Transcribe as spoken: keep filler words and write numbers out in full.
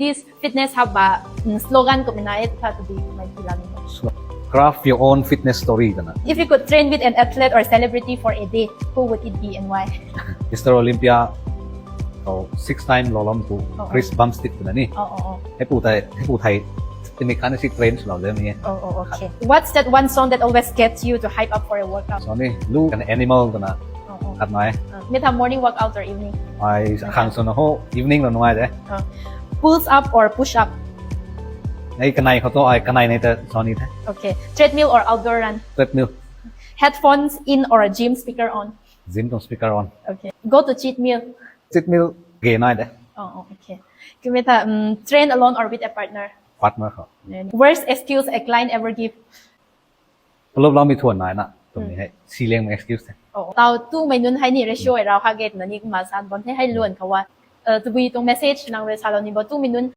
This fitness hub ba mm, slogan ko mina e tha to be my pila ni. Craft your own fitness story twna. If you could train with an athlete or celebrity for a day, who would it be and why? Mister Olympia, oh, six time lou lam pu Oh, Chris Bumstead twna ni. Oh, oh, oh. Hei pu thei, hei pu thei, timi khan si train swlou de mi. Oh, oh, okay. What's that one song that always gets you to hype up for a workout? So ni, lu kan animal twna Oh, oh. khat nai. Uh, mi tha morning workout or evening? Ai khang sw na ho, evening lo nungai de. Uh, pulls up or push up? Ai kanai khou to, ai kanai nei ta so ni the. Okay. Treadmill or outdoor run? Treadmill, Headphones in or gym speaker on? Gym tuang speaker on. Okay. Go to cheat meal? Cheat meal ge nai de. Oh, oh, okay. Kumna tha, um, train alone or with a partner? Partner khou. Worst excuse a client ever give? Pulup lou mi thuan nai na. Tumi hei, sileng excuse the. Oh, tau tumei nunc hei ni ratio e rau ha gate na ni kumna san bam the hei luan khou a. Uh, tabui tuang message nang rui salou ni bo tumei nunc